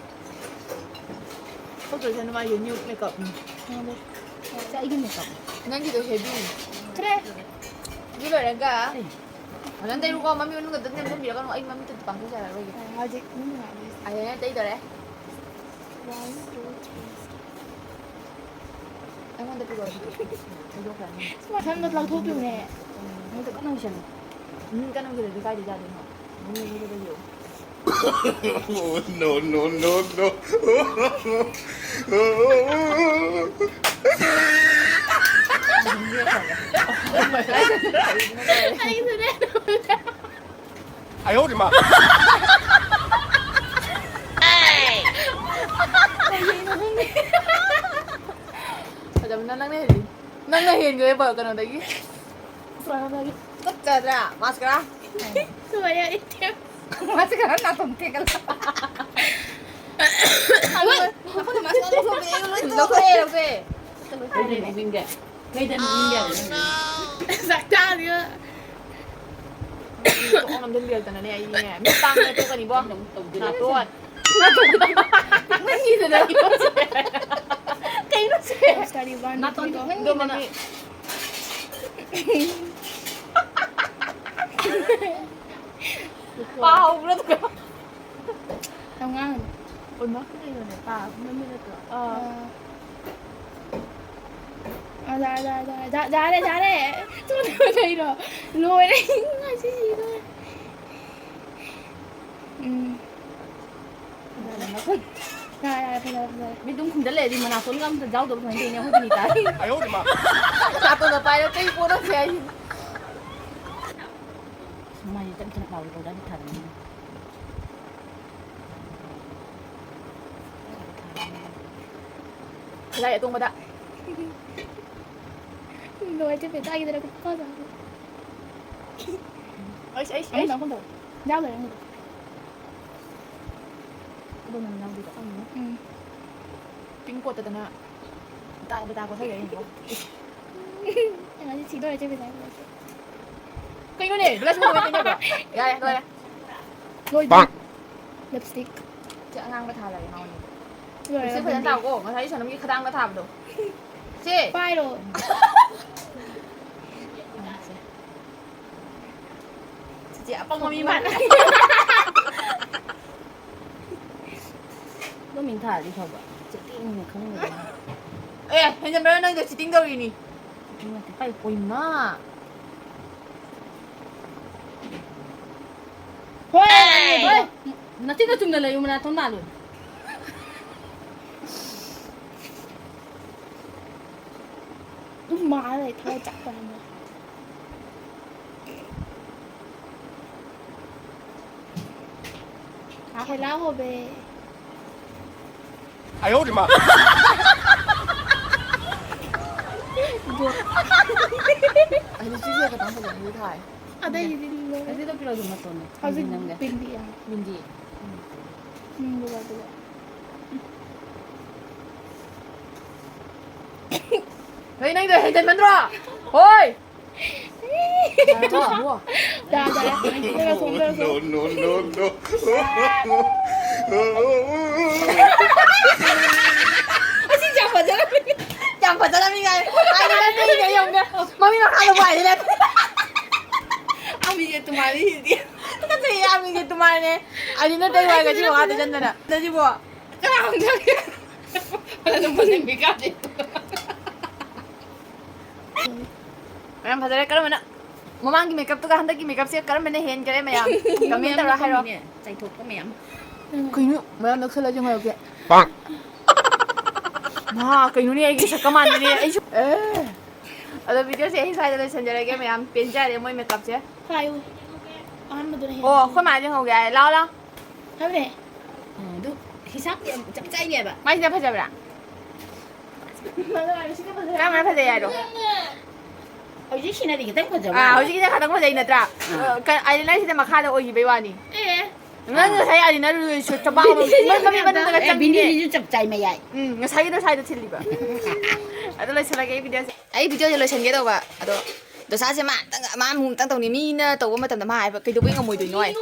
ꯊꯣꯛꯇ꯭ꯔꯁꯅꯨ, ꯃꯥꯒꯤ new makeupꯅꯤ꯫ ꯁꯤ ꯑꯩꯒꯤ makeupꯅꯤ꯫ ꯅꯪꯒꯤꯗꯣ heavy꯫ ꯈꯔ꯫ ꯑꯗꯨ ꯂꯣꯏꯔꯒ ꯑꯩ꯫ ꯐꯖꯅ ꯇꯩꯔꯨꯀꯣ, ꯃꯃꯤ ꯃꯅꯨꯡꯗ ꯅꯝꯁꯤꯟꯕꯤꯔꯒꯅꯨ, ꯑꯩ ꯃꯃꯤꯠꯇꯗꯤ ꯄꯥꯡꯊꯣꯛꯆꯔꯔꯣꯏꯒꯦ꯫ ꯑ, ꯍꯧꯖꯤꯛ ꯃꯤ ꯅꯨꯡꯉꯥꯏꯕꯁꯦ꯫ ꯑꯩ ꯍꯦꯟꯅ ꯇꯩꯗꯣꯔꯦ꯫ One, two, three꯫ ꯑꯩꯉꯣꯟꯗ ꯄꯤꯔꯛꯑꯣ ꯑꯗꯨꯗꯤ꯫ ꯊꯩꯗꯣꯛꯈ꯭ꯔꯅꯤ꯫ ꯁꯝꯗꯣ ꯂꯧꯊꯣꯛꯇꯣꯏꯅꯦ꯫ ꯎꯝ, ꯅꯪꯗꯣ ꯀꯟꯅ ꯍꯨꯏꯁꯜꯂꯨ꯫ ꯎꯝ, ꯀꯟꯅ ꯍꯨꯏꯁꯜꯂꯗꯤ ꯀꯥꯏꯗ ꯌꯥꯗꯣꯏꯅꯣ? ꯃꯅꯨꯡꯗ ꯂꯩꯌꯣ꯫ Oh, no, no, no, no. ꯑꯩꯁꯨꯅꯦ꯫ ꯑꯌꯣ ꯃꯥ꯫ ꯐꯖꯕꯅ ꯅꯪꯅ ꯍꯦꯜꯂꯤ꯫ ꯅꯪꯅ ꯍꯦꯟꯈ꯭ꯔꯦ ꯕ-, ꯀꯩꯅꯣꯗꯒꯤ꯫ ꯆꯞ ꯆꯥꯗ꯭ꯔꯥ? Mascara? ꯂꯣꯏꯔꯦ, ꯑꯩ ꯊꯦꯝ-, ꯃꯥꯁꯦ ꯈꯔ ꯅꯥꯇꯣꯟ ꯊꯦꯛꯀꯠꯂ꯫ ꯑꯩꯈꯣꯏꯅ ꯃꯥꯁꯦ ꯂꯧꯊꯣꯛꯄꯗꯤ ꯑꯩ ꯂꯣꯏ ꯂꯧꯊꯣꯛꯑꯦ, ꯂꯧꯊꯣꯛꯑꯦ꯫ ꯀꯩꯗ ꯅꯣꯛꯅꯤꯡꯒꯦ? ꯀꯩꯗ ꯅꯣꯛꯅꯤꯡꯒꯦ ꯍꯥꯏꯕ ꯅꯪꯅ? ꯆꯥꯛ ꯆꯥꯔꯤꯕ꯫ ꯇꯣꯛ ꯅꯝꯗꯟꯕꯤꯔꯛꯇꯅꯅꯦ ꯑꯩꯗꯤꯅꯦ꯫ ꯃꯤꯠ ꯄꯥꯡꯗꯅ ꯇꯣꯛꯀꯅꯤꯕꯣ꯫ ꯅꯪ ꯇꯧꯗ꯭ꯔꯦ꯫ ꯅꯥꯇꯣꯟ꯫ ꯅꯪꯒꯤꯗꯨꯅ꯫ ꯀꯩꯅꯣ ꯁꯦ? ꯅꯥꯇꯣꯟ ꯊꯦꯛꯃꯟꯒꯤꯗꯅ꯫ ꯑꯗꯣ ꯃꯃꯤ꯫ ꯄꯥꯍꯧꯕ꯭ꯔꯥ ꯑꯗꯨꯒ? ꯌꯥꯝ ꯉꯥꯡꯒꯅꯨ꯫ ꯑꯣꯏꯃꯥ ꯀꯩꯅꯣꯅꯦ, ꯄꯥ ꯃꯃꯤꯠ ꯅꯠꯇ꯭ꯔꯣ? ꯑꯥ꯫ ꯑꯥ꯫ ꯑꯥ, ꯌꯥꯔꯦ, ꯌꯥꯔꯦ, ꯌꯥꯔꯦ꯫ ꯌꯥ-, ꯌꯥꯔꯦ, ꯌꯥꯔꯦ꯫ ꯊꯨꯅ ꯀꯩꯅꯣ? ꯂꯣꯏꯔꯦ꯫ ꯉꯁꯤ ꯁꯤꯗꯣꯔꯦ꯫ ꯎꯝ꯫ ꯌꯥꯔꯦ, ꯌꯥꯔꯦ, ꯐꯖꯔꯦ, ꯐꯖꯔꯦ꯫ ꯃꯤꯠ ꯑꯗꯨꯝ ꯈꯨꯝꯖꯜ ꯂꯩꯔꯗꯤ ꯃꯅꯥꯇꯣꯟꯒ ꯑꯝꯇ ꯌꯥꯎꯗꯕ ꯁꯨꯃꯥꯏꯅ ꯇꯧꯅꯤ ꯑꯩꯈꯣꯏ ꯕꯤꯅꯤꯇꯥꯗꯤ꯫ ꯅꯥꯇꯣꯟꯗ ꯄꯥꯏꯔ ꯀꯩ ꯄꯣꯠꯅꯣ ꯁꯦ ꯍꯥꯏꯁꯤꯅꯤ꯫ ꯃꯥꯏꯁꯦ ꯆꯝ ꯆꯝ ꯂꯥꯎꯔꯤ powder ꯊꯥꯔꯝꯃꯤ꯫ ꯈꯖꯥꯏ ꯑꯇꯣꯡꯕꯗ꯫ ꯂꯣꯏꯔꯦ, ꯆꯦ ꯄꯦꯇꯥꯒꯤꯗꯅ ꯈꯨꯠꯄꯥ ꯆꯥꯕ꯫ ꯑꯩꯁ, ꯑꯩꯁ, ꯑꯃꯨꯛ ꯑꯩꯁ꯫ ꯇꯧ, ꯑꯃꯨꯛ ꯇꯧ꯫ ꯌꯥꯎ ꯂꯩꯔꯦ ꯑꯃꯨꯛ꯫ ꯑꯗꯣ ꯅꯪ ꯌꯥꯎꯗꯣꯏꯗꯣ꯫ ꯎꯝ꯫ Pink coat ꯇꯅ ꯇꯥ-, ꯇꯥ ꯀꯣꯠꯁꯜꯂꯦ ꯑꯩꯅꯀꯣ꯫ ꯑꯩ ꯉꯁꯤ ꯁꯤꯗꯣꯔꯦ, ꯆꯦ ꯄꯦꯇꯥꯒꯤ ꯂꯣꯏꯔꯦ꯫ ꯀꯩꯅꯣꯅꯦ? Blush ꯃꯣꯏ ꯇꯩꯅꯕ꯭ꯔꯣ? ꯌꯥꯔꯦ, ꯂꯣꯏꯔꯦ꯫ ꯂꯣꯏꯗ꯭ꯔꯤ꯫ Lipstick꯫ ꯁꯤ ꯑꯉꯥꯡꯕ ꯊꯥꯔꯒꯦ ꯃꯉꯣꯟꯗ꯫ ꯂꯣꯏꯔꯦ, ꯂꯤꯞꯁꯇꯤꯛ ꯐꯖꯅ ꯕꯟꯗꯤ꯫ ꯊꯥꯎꯀꯣ꯫ ꯉꯁꯥꯏ ꯁꯣꯅꯝꯒꯤ ꯈꯗꯥꯡꯗ ꯊꯥꯕꯗꯣ꯫ ꯁꯤ꯫ ꯄꯥꯏꯔꯣ꯫ ꯆꯤꯆꯦ ꯑꯄꯪꯕ ꯃꯤ ꯃꯥꯜꯂꯦ꯫ ꯑꯗꯨꯝ ꯃꯤꯡ ꯊꯥꯔꯗꯤ ꯐꯕ꯫ Cheatingꯅꯦ ꯈꯪꯗꯕꯅꯤꯅ꯫ ꯑꯦ, ꯍꯦꯟꯖꯟꯕ꯭ꯔꯥ ꯅꯪꯗꯣ cheating ꯇꯧꯔꯤꯅꯤ꯫ Cheating ꯅꯠꯇꯦ꯫ ꯄꯥꯏ, ꯍꯣꯏꯃꯥ꯫ ꯍꯣꯏ, ꯍꯣꯏ꯫ ꯅꯆꯤꯟꯗꯣ ꯆꯨꯝꯅ ꯂꯩꯌꯨ, ꯃꯅꯥꯇꯣꯟ ꯃꯥꯜꯂꯣꯏ꯫ ꯑꯗꯨꯝ ꯃꯥꯜꯂ ꯂꯩ, ꯊꯋꯥꯏ ꯆꯥꯛꯄꯅ꯫ खेला होबे। ꯑꯌꯣ ꯃꯥ꯫ ꯑꯩꯗꯤ ꯁꯤꯁꯦ ꯈꯇꯪ ꯐꯖꯅꯗꯤ ꯊꯥꯏ꯫ ꯑꯇꯩꯗꯤ ꯂꯣꯏꯔꯦ꯫ ꯑꯗꯨꯗ ꯄꯤꯔꯛꯑꯣ ꯑꯗꯨꯝ ꯃꯇꯣꯟꯅꯦ꯫ ꯍꯧꯖꯤꯛ ꯅꯪꯒ꯫ ꯕꯤꯟꯗꯤ ꯌꯥꯝ ꯕꯤꯟꯗꯤ꯫ ꯎꯝ, ꯑꯗꯨꯒ, ꯑꯗꯨꯒ꯫ ꯍꯣꯏ, ꯅꯪꯗꯣ ꯍꯦꯟꯖꯟꯃꯟꯗ꯭ꯔꯣ? ꯍꯣꯏ! ꯌꯥꯔꯕꯣ? ꯌꯥꯔꯦ, ꯌꯥꯔꯦ꯫ ꯅꯪꯒ ꯊꯣꯡ, ꯅꯪꯒ ꯊꯣꯡ꯫ No, no, no, no. ꯑꯁꯤ ꯌꯥꯝ ꯐꯖꯔꯝꯃꯤ꯫ ꯌꯥꯝ ꯐꯖꯔꯝꯃꯤ ꯀꯥꯏ꯫ ꯑꯥꯏ ꯂꯥꯏꯅꯔ ꯇꯩꯅꯦ ꯌꯦꯡꯉꯨꯅꯦ꯫ ꯃꯃꯤꯠ ꯃꯈꯥꯗ ꯋꯥꯏꯗꯅꯦ꯫ ꯑꯃꯤꯁꯦ ꯇꯨꯃꯥꯔꯤꯁꯤꯗꯤ꯫ ꯇꯨꯀꯠꯆꯩꯌꯦ, ꯑꯃꯤꯁꯦ ꯇꯨꯃꯥꯔꯅꯦ꯫ ꯑꯥꯏ ꯂꯥꯏꯅꯔ ꯇꯩ ꯋꯥꯏꯒ ꯁꯤ ꯋꯥꯗ ꯆꯟꯗꯅ꯫ ꯅꯁꯤꯕꯣ꯫ ꯀꯅꯥ ꯍꯪꯖꯒꯦ? ꯐꯖꯅ ꯐꯖꯅ ꯃꯤꯀꯥꯞꯇꯦ꯫ ꯃꯌꯥꯝ ꯐꯖꯔꯦ꯫ ꯀꯔꯝꯕꯅ, ꯃꯃꯥꯡꯒꯤ ꯃꯦꯀꯞꯇꯨꯒ ꯍꯟꯗꯛꯀꯤ ꯃꯦꯀꯞꯁꯦ ꯀꯔꯝꯕꯅ ꯍꯦꯟꯈꯔꯦ ꯃꯌꯥꯝ? ꯀꯃꯦꯟ ꯇꯧꯔ ꯍꯥꯏꯔꯣ꯫ ꯆꯥꯏꯊꯣꯛꯄ ꯃꯌꯥꯝ꯫ ꯀꯩꯅꯣ ꯃꯌꯥꯝ ꯅꯛꯁꯜꯂ ꯌꯦꯡꯍꯜꯂꯛꯀꯦ꯫ ꯄꯥꯛ꯫ ꯃꯥ, ꯀꯩꯅꯣꯅꯦ, ꯑꯩꯒꯤ ꯁꯛꯀ ꯃꯥꯟꯅꯔꯦ꯫ ꯑꯩꯁꯨ, ꯑꯦ꯫ ꯑꯗꯣ ꯚꯤꯗꯤꯑꯣꯁꯦ ꯑꯩ ꯁ꯭ꯋꯥꯏꯗ ꯂꯣꯏꯁꯤꯟꯖꯔꯒꯦ ꯃꯌꯥꯝ꯫ ꯄꯦꯟꯖꯔꯦ ꯃꯣꯏ ꯃꯦꯀꯞꯁꯦ꯫ ꯄꯥꯏꯌꯨ꯫ ꯑꯍꯥꯟꯕꯗꯨꯅ ꯍꯦꯟꯅ ꯑꯣ, ꯑꯩꯈꯣꯏ ꯃꯥ ꯌꯦꯡꯍꯧꯒꯦ ꯍꯥꯏ꯫ ꯂꯥꯎ, ꯂꯥꯎ꯫ ꯍꯥꯏꯕꯅꯦ꯫ ꯑ, ꯑꯗꯨ ꯍꯤꯁꯥꯞꯇꯤ ꯌꯥꯝ ꯏꯆꯝ ꯆꯥꯏꯅꯦꯕ꯫ ꯃꯥꯏꯁꯤꯅ ꯐꯖꯕ꯭ꯔꯥ? ꯀꯔꯝꯕꯅ ꯐꯖꯩ ꯍꯥꯏꯔꯣ? ꯍꯧꯖꯤꯛ ꯁꯤꯅꯗꯤ ꯈꯤꯇꯪ ꯐꯖꯕ ꯑꯥ, ꯃꯥꯜꯂꯦ꯫ ꯍꯧꯖꯤꯛꯀꯤꯁꯤꯅ ꯈꯤꯇꯪ ꯐꯖꯩ ꯅꯠꯇ꯭ꯔꯥ? ꯑꯥ꯫ ꯑ, ꯀ-, ꯑꯥꯏꯂꯥꯏꯅꯔꯁꯤꯗ ꯃꯈꯥꯗ ꯑꯣꯏꯈꯤꯕꯩ ꯋꯥꯅꯤ꯫ ꯑꯦ꯫ ꯅꯪ ꯉꯁꯥꯏ ꯑꯥꯏꯂꯥꯏꯅꯔ ꯁꯨꯠ ꯆꯄꯥꯛ ꯑꯃ ꯃꯃꯤꯠ ꯃꯅꯨꯡꯗꯒ ꯑꯦ, ꯆꯪꯉꯤꯅꯦ꯫ ꯕꯤꯅꯤꯁꯤꯁꯨ ꯆꯞ ꯆꯥꯏ ꯃꯌꯥꯏ꯫ ꯎꯝ, ꯉꯁꯥꯏꯒꯤꯗꯣ ꯁ꯭ꯋꯥꯏꯗ ꯊꯤꯜꯂꯤꯕ꯫ ꯑꯗꯨ ꯂꯣꯏꯁꯤꯜꯂꯒꯦ ꯑꯩ ꯚꯤꯗꯤꯑꯣꯁꯦ꯫ ꯑꯩ ꯚꯤꯗꯤꯑꯣꯁꯦ ꯂꯣꯏꯁꯤꯟꯒꯦ ꯇꯧꯕ, ꯑꯗꯣ ꯗꯣꯁꯥꯁꯦ ꯃꯥ ꯑꯝꯇꯪ, ꯃꯥ ꯑꯃꯨꯛ ꯑꯝꯇꯪ ꯇꯧꯅꯤ꯫ ꯃꯤꯅ ꯇꯧꯕ ꯃꯇꯝꯗ ꯃꯥ ꯍꯥꯏꯕ ꯀꯩꯗꯧꯕꯩ ꯉꯝꯃꯣꯏꯗꯣꯏꯅꯣ ꯍꯥꯏ꯫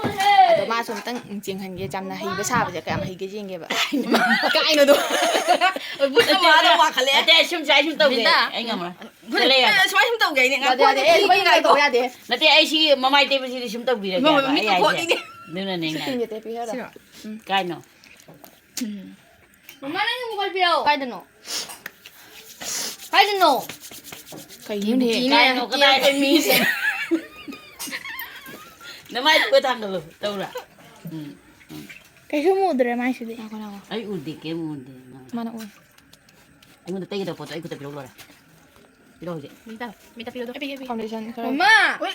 ꯑꯗꯣ ꯃꯥꯁꯨ ꯑꯝꯇꯪ ꯌꯦꯡꯍꯟꯒꯦ, ꯆꯝꯅ ꯍꯩꯕ ꯁꯥꯕꯁꯦ ꯀꯌꯥꯝ ꯍꯩꯒꯦ ꯌꯦꯡꯒꯦꯕ꯫ ꯀꯥꯏꯅꯣꯗꯣ꯫ ꯕꯨꯠ ꯑꯃ ꯑꯥꯗ ꯋꯥꯡꯈꯠꯂꯛꯑꯦ꯫ ꯅꯠꯇꯦ, ꯑꯩ ꯁꯨꯝ ꯁꯥꯏ ꯁꯨꯝ ꯇꯧꯒꯦ꯫ ꯕꯤꯟꯗꯥ꯫ ꯑꯩ ꯉꯝꯃꯔꯣꯏ꯫ ꯕꯨꯠ, ꯆꯠꯂꯦ ꯌꯥꯔꯦ꯫ ꯑꯦ, ꯁꯨꯃꯥꯏ ꯁꯨꯝ ꯇꯧꯒꯦ ꯍꯥꯏꯅꯦ꯫ ꯌꯥꯗꯦ, ꯌꯥꯗꯦ, ꯉꯥꯏꯈꯣ, ꯑꯦ, ꯁꯨꯃꯥꯏ ꯁꯨꯝ ꯉꯥꯏꯈꯣ꯫ ꯇꯧꯕ ꯌꯥꯗꯦ꯫ ꯅꯠꯇꯦ, ꯑꯩ ꯁꯤ ꯃꯃꯥꯏ ꯇꯩꯕꯁꯤꯗꯤ ꯁꯨꯝ ꯇꯧꯕꯤꯔꯒꯦ ꯏꯃꯥ, ꯍꯥꯏꯕ꯫ ꯃꯤꯠꯇ ꯑꯩ ꯍꯥꯏꯁꯦ꯫ ꯈꯣꯠꯂꯤꯅꯦ꯫ ꯑꯗꯨꯅꯅꯦ ꯑꯩꯅ ꯁꯨꯇꯤꯡꯁꯦ ꯍꯥꯏꯁꯦ꯫ ꯇꯦꯛꯄꯤꯔꯣ? ꯁꯤꯔꯣ? ꯎꯝ꯫ ꯀꯥꯏꯅꯣ? ꯎꯝ꯫ ꯃꯃꯥ, ꯅꯪꯒꯤ ꯃꯣꯕꯥꯏꯜ ꯄꯤꯔꯛꯑꯣ꯫ ꯀꯥꯏꯗꯅꯣ? ꯀꯥꯏꯗꯅꯣ? ꯀꯩꯅꯣꯅꯦ? ꯀꯤꯅꯦ, ꯀꯥꯏꯅꯣ, ꯀꯤꯅꯦ ꯀꯗꯥꯏ? ꯑꯩꯈꯣꯏ ꯃꯤꯁꯦ꯫ ꯅꯃꯥꯏꯗꯨꯒ ꯊꯥꯡꯒꯠꯂꯨ, ꯇꯧꯔ꯫ ꯎꯝ, ꯎꯝ꯫ ꯀꯩꯁꯨꯝ ꯎꯗ꯭ꯔꯦ ꯃꯥꯏꯁꯤꯗꯤ꯫ ꯉꯥꯏꯈꯣ, ꯉꯥꯏꯈꯣ꯫ ꯑꯩ ꯎꯗꯦ, ꯀꯩꯝ ꯎꯗꯦ ꯅꯪ꯫ ꯃꯥꯅ ꯎꯏ꯫ ꯑꯩꯉꯣꯟꯗ ꯇꯩꯒꯗꯕ ꯄꯣꯠꯇꯣ ꯑꯩ ꯈꯨꯠꯇ ꯄꯤꯔꯛꯎ ꯂꯣꯏꯔꯦ꯫ ꯄꯤꯔꯛꯑꯣ ꯍꯧꯖꯤꯛ꯫ ꯃꯤꯇ, ꯃꯤꯇ ꯄꯤꯔꯛꯑꯣ ꯑꯗꯣ꯫ ꯑꯩ ꯄꯤꯒꯦ, ꯑꯩ ꯄꯤꯒꯦ꯫ Foundation ꯈꯔ꯫ ꯃꯃꯥ! ꯍꯣꯏ,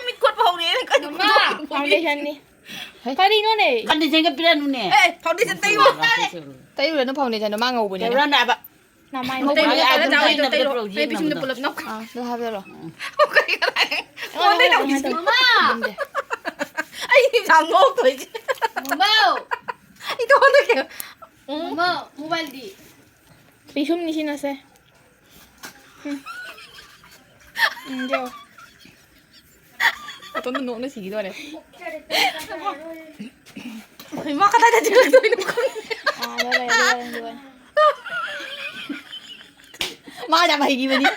ꯃꯤꯠ ꯀꯣꯠꯄ ꯍꯧꯔꯦ꯫ ꯀꯩꯅꯣ? ꯃꯃꯥ! Foundationꯅꯤ꯫ ꯍꯩ꯫ ꯀꯔꯤꯅꯣꯅꯦ? Foundationꯒ ꯄꯤꯔꯛꯑꯅꯨꯅꯦ꯫ ꯑꯦ, foundation ꯇꯩꯌꯣ꯫ ꯇꯩꯔꯨꯔꯅꯨ foundationꯗꯣ, ꯃꯥ ꯉꯧꯕꯅꯤꯅ꯫ ꯇꯩꯔꯨꯔꯅꯨ ꯍꯥꯏꯕ꯫ ꯅꯃꯥꯏ ꯃꯧ ꯃꯧ ꯄꯨꯂꯞ ꯄꯨꯂꯞ ꯇꯧꯔ ꯇꯧꯔꯣ, ꯇꯧꯔꯣ, ꯇꯧꯔꯣ꯫ ꯇꯩꯕ ꯁꯨꯝꯗ ꯄꯨꯂꯞ ꯅꯝꯈꯣ꯫ ꯑꯥ, ꯑꯗꯨ ꯍꯥꯞꯆꯜꯂꯣ꯫ ꯀꯩ ꯀꯅꯥ-, ꯑꯩꯉꯣꯟꯗ ꯀꯣꯟꯗꯩ ꯇꯧꯔꯤꯁꯤ꯫ ꯃꯃꯥ! ꯑꯩ ꯌꯥꯝ ꯅꯣꯛꯇꯣꯏꯁꯦ꯫ ꯃꯃꯥ! ꯏꯇꯣꯟꯗ ꯀꯩꯅꯣ꯫ ꯎꯝ꯫ ꯃꯃꯥ, ꯃꯣꯕꯥꯏꯜꯗꯤ? ꯄꯤꯁꯨꯝꯅꯤ ꯁꯤꯅꯁꯦ꯫ ꯎꯝ꯫ ꯎꯝ, ꯌꯣ꯫ ꯃꯇꯣꯝꯇ ꯅꯣꯛꯅ ꯁꯤꯈꯤꯗꯣꯔꯦ꯫ ꯏꯃꯥ ꯀꯗꯥꯏꯗ ꯆꯦꯜꯂꯛꯇꯣꯏꯅꯣ ꯈꯪꯗꯦ꯫ ꯑꯥ, ꯑꯗꯨ ꯂꯩ, ꯑꯗꯨ ꯂꯩ, ꯑꯗꯨ ꯂꯩ꯫ ꯃꯥ ꯌꯥꯝ ꯍꯩꯈꯤꯕꯅꯤ꯫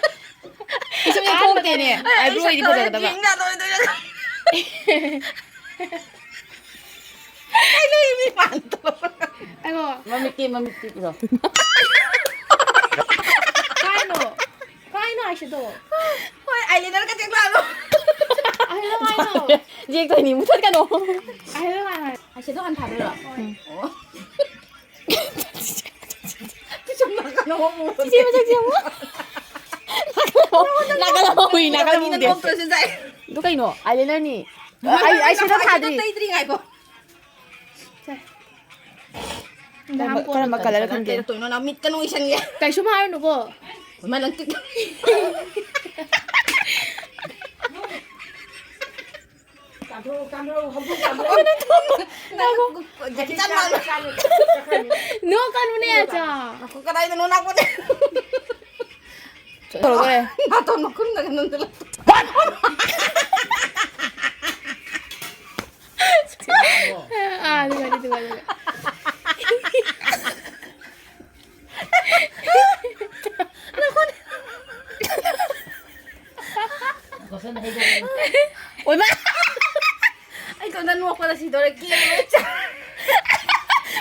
ꯄꯤꯁꯨꯝꯁꯦ ꯊꯣꯛꯇꯦꯅꯦ꯫ ꯑꯩ eyebrow ꯑꯣꯏꯗꯤ ꯁꯛꯇꯣ ꯐꯖꯒꯗꯕ꯫ ꯌꯦꯡ ꯌꯥꯗꯣꯏꯗꯣꯏꯔꯣ? ꯑꯩ ꯂꯩ ꯃꯤ ꯃꯥꯟꯗ꯭ꯔꯣ? ꯑꯩꯉꯣ꯫ ꯃꯃꯤꯠꯇꯤ, ꯃꯃꯤꯠꯇꯤ ꯎꯔꯣ꯫ ꯀꯥꯏꯅꯣ? ꯀꯥꯏꯅꯣ eyeshadow? ꯍꯣꯏ, eyeliner ꯀ ꯆꯦꯛ ꯂꯥꯛꯑꯣ꯫ Eyeliner ꯀꯥꯏꯅꯣ? ꯌꯦꯛꯇꯣꯏꯅꯤ, ꯃꯨꯊꯠꯀꯅꯣ꯫ Eyeliner ꯀꯥꯏꯅꯣ? Eyeshadow ꯍꯥꯟꯅ ꯊꯥꯗꯣꯏꯔꯣ? ꯎꯝ꯫ ꯑꯣ꯫ ꯁꯨꯝ ꯅꯥꯀꯟ ꯑꯃ ꯃꯨꯕ ꯆꯤꯆꯦ ꯃꯁꯛꯁꯦ ꯌꯦꯡꯉꯣ꯫ ꯅꯥꯀꯜ ꯑꯃ ꯎꯏ, ꯅꯥꯀꯜ ꯅꯥꯀꯜ ꯑꯃ ꯎꯗꯦ꯫ ꯅꯣꯛꯇ꯭ꯔꯁꯨ ꯌꯥꯏ꯫ ꯑꯗꯨ ꯀꯩꯅꯣ? Eyeliner ꯅꯤ꯫ ꯉꯥꯏꯈꯣ, ꯑꯩ ꯉꯥꯏꯈꯣ, eyeshadow ꯉꯥꯏꯈꯣ, ꯊꯥꯗ꯭ꯔꯤ꯫ Eyeshadow ꯇꯩꯗ꯭ꯔꯤ, ꯉꯥꯏꯈꯣ꯫ ꯁꯦ꯫ ꯀꯔꯝꯕ, ꯀꯔꯝꯕ colour ꯈꯟꯒꯦ? ꯇꯩꯔꯛꯇꯣꯏꯅꯣ? ꯅꯃꯤꯠꯀ ꯅꯨꯡꯁꯟꯒꯦ꯫ ꯀꯩꯁꯨꯝ ꯍꯥꯏꯔꯨꯅꯨꯀꯣ꯫ ꯏꯃꯥ, ꯅꯪ ꯇꯤꯛ-, ꯅꯣꯛꯀꯅꯨꯅꯦ, ꯑꯆꯥ꯫ ꯉꯥꯏꯈꯣ, ꯀꯗꯥꯏꯗꯅꯣ ꯅꯥꯀꯣꯡꯅꯦ? ꯇꯧꯔꯒ ꯂꯩ꯫ ꯅꯥꯇꯣꯟ ꯃꯈꯨꯝꯗꯒ ꯅꯝꯁꯤꯜꯂꯛꯇ꯫ ꯑꯥ, ꯑꯗꯨꯒ, ꯑꯗꯨꯒ, ꯑꯗꯨꯒ꯫ ꯑꯣꯏꯃꯥ! ꯑꯩ ꯏꯇꯣꯝꯇ ꯅꯣꯛꯄꯗ ꯁꯤꯗꯧꯔꯦ, ꯀꯦꯕ ꯂꯣꯏ ꯆꯥ-,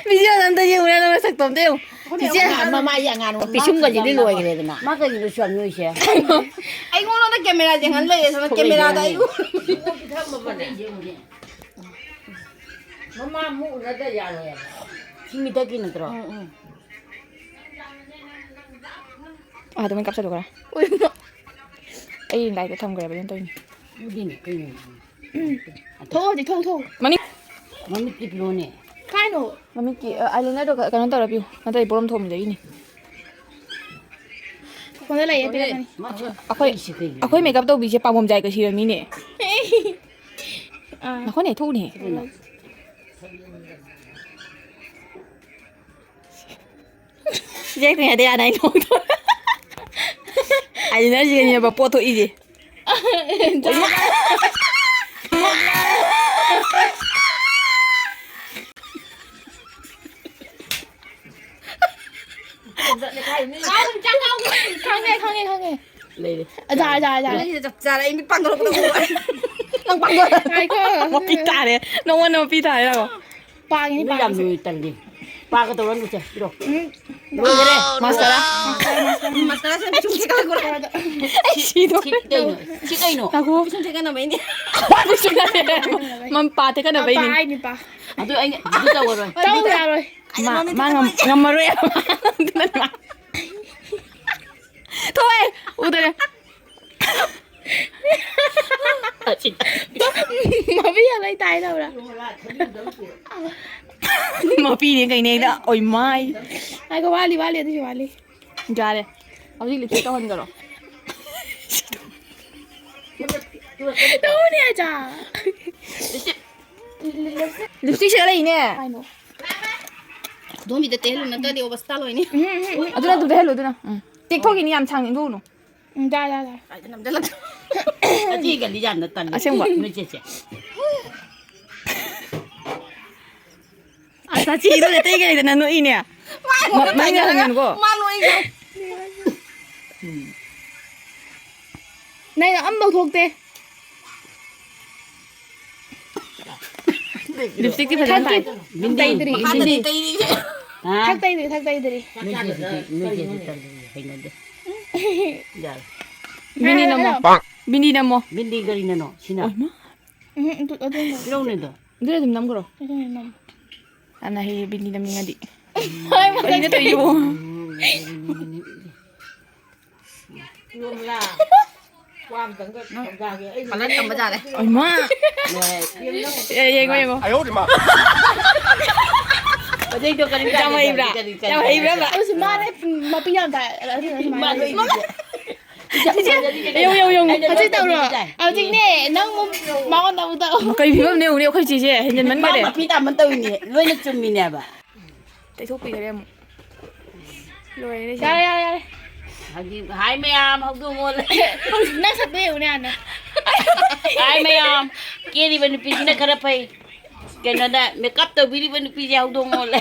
video ꯗ ꯑꯝꯇ ꯌꯦꯡꯉꯨꯅꯦ, ꯅꯪ ꯅꯁꯛꯇꯣ ꯑꯝꯇ ꯌꯦꯡꯉꯨ꯫ ꯆꯤꯆꯦ, ꯃꯃꯥꯏ ꯑꯉꯥꯡ ꯄꯤꯁꯨꯝꯒꯁꯤꯗꯤ ꯂꯣꯏꯈ꯭ꯔꯦꯗꯅ꯫ ꯃꯥ ꯀꯩꯒꯤꯅꯣ ꯁꯨꯌꯥꯝ ꯅꯣꯏꯁꯦ? ꯑꯩꯉꯣꯟꯗ camera ꯌꯦꯡꯍꯟ ꯂꯩꯔꯦ, ꯁꯣꯝꯗ camera ꯗ ꯑꯩ ꯎ-, ꯃꯃꯥ ꯑꯃꯨꯛ ꯎꯅꯗ ꯌꯥꯔꯣꯏ ꯍꯥꯏꯕ꯫ ꯁꯤ ꯃꯤꯊꯛꯀꯤ ꯅꯠꯇ꯭ꯔꯣ? ꯎꯝ, ꯎꯝ꯫ ꯑꯥ, ꯑꯗꯨꯃꯥꯏꯅ ꯀꯥꯞꯁꯜꯂꯨ ꯈꯔ꯫ ꯎꯏ, ꯃ-, ꯑꯩ light ꯇ ꯊꯝꯈ꯭ꯔꯦꯕ, ꯑꯗꯨꯅ ꯇꯧꯔꯤꯅꯤ꯫ ꯎꯗꯦꯅꯦ, ꯀꯩꯅꯣ? ꯎꯝ꯫ ꯊꯣꯛꯑꯣ ꯍꯧꯖꯤꯛ, ꯊꯣꯛꯑꯣ, ꯊꯣꯛꯑꯣ꯫ ꯃꯅꯤꯡ-, ꯃꯃꯤꯠꯀꯤ ꯄꯤꯔꯣꯅꯦ꯫ ꯀꯥꯏꯅꯣ? ꯃꯃꯤꯠꯀꯤ, ꯑ, eyeliner ꯗꯣ ꯀ-, ꯀꯩꯅꯣ ꯇꯧꯔ ꯄꯤꯌꯨ꯫ ꯅꯠꯇ꯭ꯔꯗꯤ ꯄꯣꯔꯝ ꯊꯣꯛꯑꯝꯗꯣꯏꯅꯤ꯫ ꯐꯣꯟꯗ ꯂꯩꯌꯦ, ꯄꯤꯔꯛꯀꯅꯤ꯫ ꯑꯩꯈꯣꯏ, ꯑꯩꯈꯣꯏ ꯃꯦꯀꯞ ꯇꯧꯕꯤꯁꯦ ꯄꯥꯝꯕꯣꯝ ꯖꯥꯏꯒ ꯁꯤꯔꯝꯃꯤꯅꯦ꯫ ꯑꯥ꯫ ꯅꯈꯣꯏꯅ ꯍꯦꯛ ꯊꯣꯛꯎꯅꯦ꯫ ꯌꯦꯡꯉꯦ ꯍꯥꯏꯗꯤ ꯌꯥꯅꯤ, ꯑꯩ ꯅꯣꯡꯗꯣ꯫ ꯑꯩꯅ ꯁꯤꯅꯦꯕ ꯄꯣꯠ ꯊꯣꯛꯏꯁꯦ꯫ ꯈꯪꯉꯦ, ꯈꯪꯉꯦ, ꯈꯪꯉꯦ꯫ ꯂꯩꯔꯦ꯫ ꯑꯖꯥ, ꯑꯖꯥ, ꯑꯖꯥ꯫ ꯅꯪꯒꯤꯁꯦ ꯆꯞ ꯆꯥꯔꯦ꯫ ꯑꯩ ꯃꯤꯠ ꯄꯥꯡꯊꯣꯔꯛꯄꯗ ꯉꯥꯏꯈꯣ꯫ ꯅꯪ ꯄꯥꯡꯊꯣꯔꯛꯑꯣ꯫ ꯃꯄꯤ ꯇꯥꯔꯦ꯫ ꯅꯉꯣꯟꯗ ꯃꯄꯤ ꯇꯥꯔꯦ ꯂꯥꯛꯑꯣ꯫ ꯄꯥꯡꯉꯤꯅꯤ, ꯃꯤ ꯌꯥꯝ ꯄꯥꯡꯉꯤꯅꯤ꯫ ꯂꯣꯏ ꯇꯜꯂꯤ꯫ ꯄꯥꯒꯗꯧꯔ ꯂꯨꯁꯦ꯫ ꯄꯤꯔꯣ꯫ ꯎꯝ꯫ ꯂꯣꯏꯈꯔꯦ꯫ ꯃꯥꯁꯇꯔ꯫ ꯃꯥꯁꯇꯔ, ꯃꯥꯁꯇꯔ ꯁꯦ ꯄꯤꯁꯨꯝ ꯊꯦꯛꯀꯠꯂꯛꯄ꯭ꯔꯣ? ꯑꯩ ꯁꯤꯗꯣꯔꯦ꯫ ꯁꯤ ꯀꯩꯅꯣ? ꯁꯤ ꯀꯩꯅꯣ? ꯉꯥꯏꯈꯣ꯫ ꯄꯤꯁꯨꯝ ꯊꯦꯛꯀꯠꯅꯕꯩꯅꯦ꯫ ꯄꯤꯁꯨꯝ ꯅꯠꯇꯦ꯫ ꯃꯝꯄꯥ ꯊꯦꯛꯀꯠꯅꯕꯩꯅꯤ꯫ ꯄꯥ ꯍꯥꯏꯅꯤ, ꯄꯥ꯫ ꯑꯗꯨ ꯑꯩ ꯑꯗꯨ ꯇꯧꯔꯔꯣꯏ꯫ ꯇꯧ ꯌꯥꯔꯣꯏ꯫ ꯃꯥ, ꯃꯥ ꯉꯝ-, ꯉꯝꯃꯔꯣꯏ꯫ ꯑꯗꯨꯅ ꯃꯥ ꯊꯣꯛꯑꯦ! ꯎꯗꯔꯦ꯫ ꯃꯄꯤ ꯌꯥꯝ ꯂꯩ ꯇꯥꯏ ꯇꯧꯔꯥ꯫ ꯃꯄꯤꯅꯦ ꯀꯩꯅꯦ ꯑꯩꯅ ꯑꯣꯏ ꯃꯥꯏ꯫ ꯉꯥꯏꯈꯣ, ꯋꯥꯠꯂꯤ, ꯋꯥꯠꯂꯤ, ꯑꯗꯨꯁꯨ ꯋꯥꯠꯂꯤ꯫ ꯌꯥꯔꯦ꯫ ꯍꯧꯖꯤꯛ ꯂꯤꯞꯁꯇꯤꯛ ꯇꯧꯍꯟꯈꯔꯣ꯫ ꯇꯧꯅꯦ ꯑꯆꯥ꯫ ꯂꯤꯞꯁꯇꯤꯛ ꯁꯦꯠꯂꯛꯏꯅꯦ꯫ ꯀꯩꯅꯣ? ꯈꯨꯗꯣꯝꯕꯤꯗ ꯇꯩꯍꯜꯂꯨ, ꯅꯠꯇ꯭ꯔꯗꯤ ꯑꯣꯕꯁꯇꯥ ꯂꯣꯏꯅꯤ꯫ ꯎꯝ, ꯎꯝ, ꯎꯝ꯫ ꯑꯗꯨꯅ ꯑꯗꯨꯝ ꯇꯩꯍꯜꯂꯨ, ꯑꯗꯨꯅ꯫ ꯎꯝ꯫ ꯇꯦꯛꯊꯣꯛꯈꯤꯅꯤ, ꯌꯥꯝ ꯁꯥꯡꯅ ꯏꯟꯊꯣꯛꯎꯅꯨ꯫ ꯎꯝ, ꯌꯥꯔꯦ, ꯌꯥꯔꯦ, ꯌꯥꯔꯦ꯫ ꯀꯥꯏꯗ ꯅꯝꯖꯜꯂꯛꯇꯣꯏꯅꯣ? ꯑꯁꯦꯡꯕ꯫ ꯅꯣꯏ ꯆꯦꯁꯦ꯫ ꯑꯁ, ꯁꯤꯗꯣ ꯅꯇꯩ ꯀꯩꯗꯅ ꯅꯣꯛꯏꯅꯦ꯫ ꯃꯥꯏ ꯃ-, ꯃꯥꯏ ꯇꯥꯏꯅꯔꯒ ꯉꯥꯡꯉꯅꯨꯀꯣ꯫ ꯃꯥ ꯅꯣꯛꯏꯁꯦ꯫ ꯎꯝ꯫ ꯅꯪ ꯑꯝꯐꯥꯎ ꯊꯣꯛꯇꯦ꯫ ꯂꯤꯞꯁꯇꯤꯛꯇꯤ ꯐꯖꯅ ꯊꯥꯏ꯫ ꯊꯛꯇꯦ꯫ ꯕꯤꯟꯗꯤ, ꯇꯩꯗ꯭ꯔꯤ꯫ ꯕꯤꯟꯗꯤ꯫ ꯃꯈꯥꯗꯗꯤ ꯇꯩꯔꯤ꯫ ꯍꯥ? ꯊꯛ ꯇꯩꯗ꯭ꯔꯤ, ꯊꯛ ꯇꯩꯗ꯭ꯔꯤ꯫ ꯅꯣꯏ ꯆꯦꯁꯤꯗꯤ, ꯅꯣꯏ ꯆꯦꯁꯤ ꯇꯜꯂꯤ, ꯍꯩꯅꯗꯦ꯫ ꯌꯥꯔꯦ꯫ ꯕꯤꯟꯗꯤ ꯅꯝꯃꯣ꯫ ꯍꯥꯏꯔꯣ꯫ ꯕꯤꯟꯗꯤ ꯅꯝꯃꯣ꯫ ꯕꯤꯟꯗꯤ ꯀꯔꯤꯅꯅꯣ? ꯁꯤꯅ? ꯑꯣꯏꯃꯥ꯫ ꯎꯝ, ꯑꯗꯨ, ꯑꯗꯨ ꯅꯠꯇꯦ꯫ ꯄꯤꯔꯧꯅꯦꯗꯣ꯫ ꯑꯗꯨꯗ ꯑꯗꯨꯝ ꯅꯝꯈ꯭ꯔꯣ꯫ ꯑꯗꯨꯅ ꯅꯝ꯫ ꯌꯥꯝꯅ ꯍꯩꯌꯦ ꯕꯤꯟꯗꯤ ꯅꯝꯅꯤꯡꯉꯗꯤ꯫ ꯍꯣꯏ, ꯀꯔꯤꯅꯣ ꯇꯧꯔꯤꯁꯤꯕꯣ? ꯀꯂꯔ ꯇꯝꯕ ꯌꯥꯔꯦ꯫ ꯑꯣꯏꯃꯥ! ꯂꯣꯏꯔꯦ꯫ ꯑꯦ, ꯌꯦꯡꯉꯣ, ꯌꯦꯡꯉꯣ꯫ ꯍꯧꯖꯤꯛꯇꯣ ꯀꯔꯤ ꯌꯥꯝ ꯍꯩꯕ꯭ꯔꯥ? ꯀꯔꯤ, ꯀꯔꯤ, ꯌꯥꯝ ꯍꯩꯕ꯭ꯔꯥ? ꯑꯗꯨꯁꯨ ꯃꯥꯅ ꯃꯄꯤ ꯌꯥꯝ ꯇꯥꯏ꯫ ꯑꯗꯨꯅ ꯁꯨꯃꯥꯏꯅ ꯃꯥ ꯂꯣꯏ ꯏꯕꯤꯗꯦ꯫ ꯌꯦꯡꯉꯨ, ꯌꯦꯡꯉꯨ, ꯌꯦꯡꯉꯨ꯫ ꯍꯧꯖꯤꯛ ꯇꯧꯔꯣ꯫ ꯍꯧꯖꯤꯛꯅꯦ, ꯅꯪ ꯃꯉꯣꯟꯗ ꯑꯃꯨꯛ ꯇꯧ꯫ ꯀꯔꯤ ꯐꯤꯕꯝꯅꯣ ꯌꯦꯡꯉꯨꯅꯦ, ꯑꯩꯈꯣꯏ ꯆꯦꯁꯦ ꯍꯦꯟꯖꯟꯃꯟꯈꯔꯦ꯫ ꯃꯥ ꯃꯄꯤ ꯇꯥꯃꯟ ꯇꯧꯔꯤꯅꯦ, ꯂꯣꯏꯅ ꯆꯨꯝꯃꯤꯅꯦꯕ꯫ ꯇꯩꯊꯣꯛꯄꯤꯈꯔꯦ ꯑꯃꯨꯛ꯫ ꯂꯣꯏꯔꯦ ꯁꯤ꯫ ꯌꯥꯔꯦ, ꯌꯥꯔꯦ, ꯌꯥꯔꯦ꯫ ꯍꯧꯖꯤꯛ, ꯍꯥꯏ ꯃꯌꯥꯝ, ꯍꯧꯗꯣꯡ ꯑꯣꯜꯂꯦ꯫ ꯅꯪ ꯁꯛꯇꯣ ꯌꯦꯡꯉꯨꯅꯦ ꯍꯥꯟꯅ꯫ ꯍꯥꯏ ꯃꯌꯥꯝ, ꯀꯦꯔꯤꯕ ꯅꯨꯄꯤꯁꯤꯅ ꯈꯔ ꯐꯩ꯫ ꯀꯩꯅꯣꯗ, ꯃꯦꯀꯞ ꯇꯧꯕꯤꯔꯤꯕ ꯅꯨꯄꯤꯁꯦ ꯍꯧꯗꯣꯡ ꯑꯣꯜꯂꯦ꯫